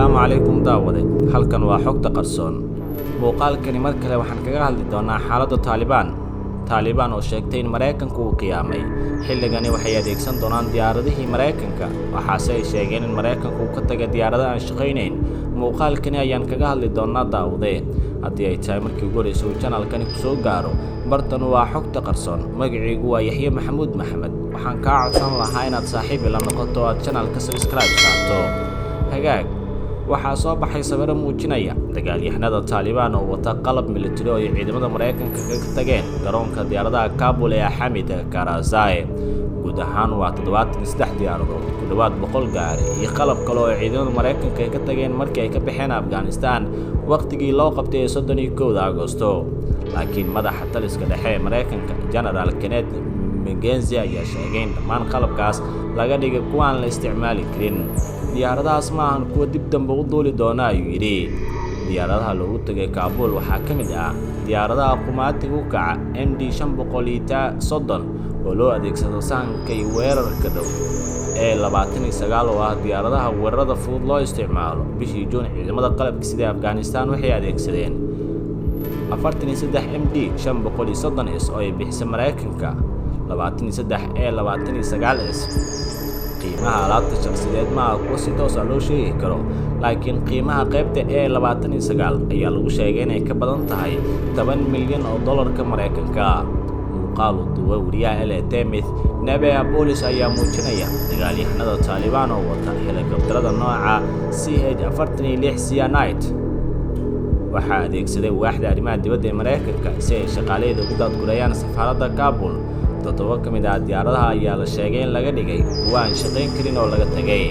Asalaamu calaykum daawade, halkan waa Xogta Qarsoon. Muuqaalkani mar kale waxaan kaga hadli doonaa xaaladda Taalibaan. Taalibaan oo sheegtay in Maraykanku uu qiyaamay, xilligani waxay adeegsan doonaan diyaaradihii Maraykanka, waxaase ay sheegeen in Maraykanku uu ka tagay diyaarado aan shaqaynayn. Muuqaalkani ayaan kaga hadli doonaa daawade. Haddii ay tahay markii ugu horreysay uu channelkani ku soo gaaro, bartan waa Xogta Qarsoon. Magaciigu waa Yaxye Maxamuud Maxamed. Waxaan kaa codsan lahaa inaad saaxiib ila noqoto oo aad channelka subscribe saarto. Hagaag, waxaa soo baxay sawiro muujinaya dagaalyahanada Taalibaan oo wata qalab militari oo ay ciidamada Maraykanka kaga tageen garoonka diyaaradaha Kabul ee Xamid Karzai. Guud ahaan waa 73 diyaaradood, ku dhowaad 100 gaari iyo qalab kale oo ciidamada Maraykanka ay ka tageen markii ay ka baxeen Afghanistan waqtigii loo qabtay ee 31-da Agosto. Laakiin madaxa taliska dhexe ee Maraykanka, Genaraal Kenneth McKenzie, ayaa sheegay in dhammaan qalabkaas laga dhigay kuwa aan la isticmaali karin. Diyaaradahaas ma ahan kuwa dib dambe u duuli doona, ayuu yidhi. Diyaaradaha loogu tegay Kaabul waxaa ka mid ah diyaaradaha qumaatiga u kaca MD 530 oo loo adeegsado sahanka iyo weerarka dhow, ee 29 oo ah diyaaradaha weerarada fudud loo isticmaalo. Bishii Juun, ciidamada qalabka sida Afghanistan waxay adeegsadeen 43 MD 530 S oo ay bixisay Maraykanka, 23 E 29 S. Qiimaha alaabta shakhsiyeed ma aha kuwo si toos ah loo sheegi karo, laakiin qiimaha qaybta E 29 ayaa lagu sheegay inay ka badan tahay 10 milyan oo dollarka Maraykanka. Muuqaal uu duubay wariyaha LA Times Nebea Bolis ayaa muujinaya dagaalyahanada Taalibaan oo wata helikobtarada nooca CH 46 Sea Knight. Waxaa adeegsaday waaxda arrimaha dibadda ee Maraykanka si ay shaqaalaheeda ugu daadgurayaan safaaradda Kabul. Toddoba ka mid ah diyaaradaha ayaa la sheegay in laga dhigay kuwa aan shaqayn karin oo laga tegay.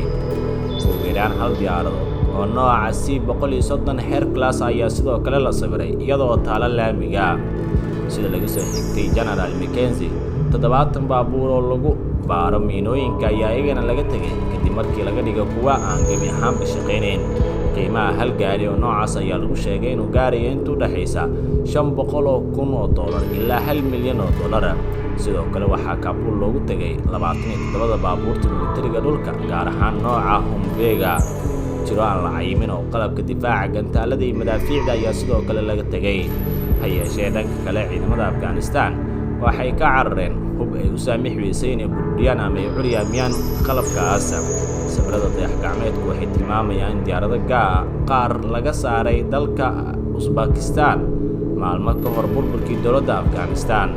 Ugu yaraan hal diyaaradood oo nooca C 130 Hercules ayaa sidoo kale la sawiray iyadoo taala laamiga, sida laga soo xigtay Genaraal McKenzie. 70 baabuur oo lagu baaro miinooyinka ayaa iyagana laga tegay kadib markii laga dhigo kuwa aan gebi ahaanba shaqaynayn. Qiimaha hal gaari oo noocaas ayaa lagu sheegay inuu gaarayo inta u dhexaysa $500,000 ilaa $1 milyan. Sidoo kale waxaa Kaabul loogu tegay 27-da baabuurta militariga dhulka, gaar ahaan nooca Humveega. Tiro aan la cayimin oo qalabka difaaca gantaalada iyo madaafiicda ayaa sidoo kale laga tegay. Ha yeeshee, dhanka kale ciidamada Afghanistan waxay ka carareen hub ay u saamix weysay inay burburiyaan ama ay curyaamiyaan qalabkaas. Sawirada dayax gacmeedku waxay tilmaamayaan in diyaarado qaar laga saaray dalka Usbakistan maalmo ka hor burburkii dowladda Afghanistan,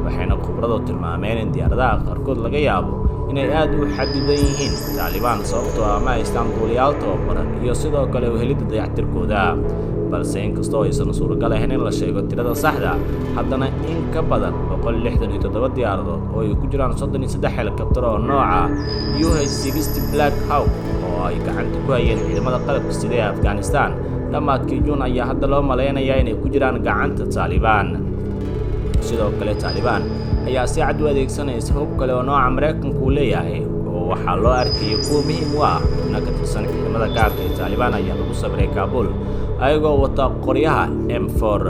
waxayna khubradu tilmaameen in diyaaradaha qaarkood laga yaabo inay aad u xadidan yihiin Taalibaan, sababtoo ah ma haystaan duuliyaal tababaran iyo sidoo kale uhelidda dayactirkooda. Balse inkastoo aysan suuragal ahayn in la sheego tirada saxda, haddana in ka badan 167 diyaaradood oo ay ku jiraan 33 helikabtar oo nooca UH 60 Black Hawk oo ay gacanta ku hayeen ciidamada qalabka sida ee Afghanistan dhammaadkii Juun ayaa hadda loo malaynayaa inay ku jiraan gacanta Taalibaan. Sidoo kale Taalibaan ayaa si cad u adeegsanaysa hub kale oo nooca Maraykanku uu leeyahay oo waxaa loo arkayay kuwa muhiim u ah. Xubno ka tirsan ciidamada gaarka ee Taalibaan ayaa lagu sawiray Kaabul ayagoo wata qoryaha M4.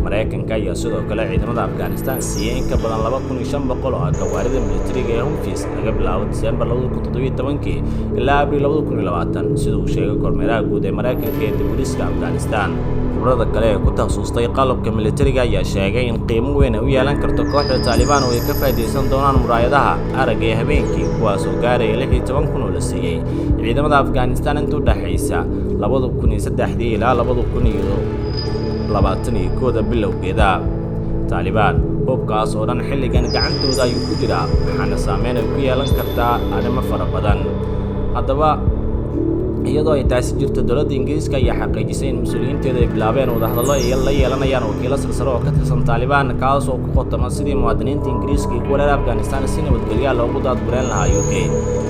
Maraykanka ayaa sidoo kale ciidamada Afghanistan siiyey in ka badan 2500 oo ah gawaarida militariga ee Humvees laga bilaabo Disembar 2017-kii ilaa Abriil 2020, sida uu sheegay kormeeraha guud ee Maraykanka ee dib u dhiska Afghanistan. Khubrada kale ee ku takhasustay qalabka militariga ayaa sheegay in qiimo weyn ay u yeelan karto kooxda Taalibaan oo ay ka faa'iidaysan doonaan muraayadaha aragga ee habeenkii, kuwaas oo gaaraya 16,000 oo la siiyey ciidamada Afghanistan inta u dhexaysa 2003-dii ilaa 2021-da bilowgeeda. Taalibaan hubkaas oo dhan xilligan gacantooda ayuu ku jiraa, waxaana saameyn ay ku yeelan kartaa arrimo fara badan. Haddaba, iyadoo ay taasi jirto, dowladda Ingiriiska ayaa xaqiijisay in mas-uuliyiinteedu ay bilaabeen wadahadallo ay la yeelanayaan wakiilo sarsare oo ka tirsan Taalibaan, kaas oo ku qotoma sidii muwaadiniinta Ingiriiska iyo kuwa reer Afghanistan si nabadgelyaa loogu daadgureen lahaa UK.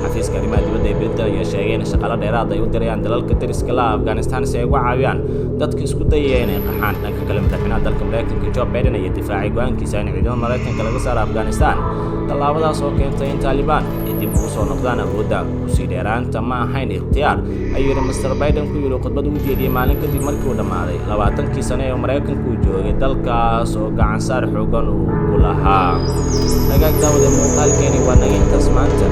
Xafiiska arrimaha dibadda ee Britain ayaa sheegay in shaqalo dheeraad ay u dirayaan dalalka deriska la Afghanistan si ay uga caawiyaan dadka isku dayaya inay qaxaan. Dhanka kale, madaxweynaha dalka Maraykanka Joe Biden ayaa difaacay go-aankiisa in ciidamada Maraykanka laga saaro Afghanistan, tallaabadaas oo keentay in Taalibaan ay dib ugu soo noqdaan awoodda. Kusii dheeraanta ma ahayn ikhtiyaar, ayuu yidhi Mr Biden ku yidhi khudbad uu jeediyey maalin kadib markii uu dhammaaday 20-kii sano ee Maraykanku uu joogay dalkaas oo gacansaar xoogan uu ku lahaa. Hagaag daawade, muuqaalkeeni waa naga intaas maanta.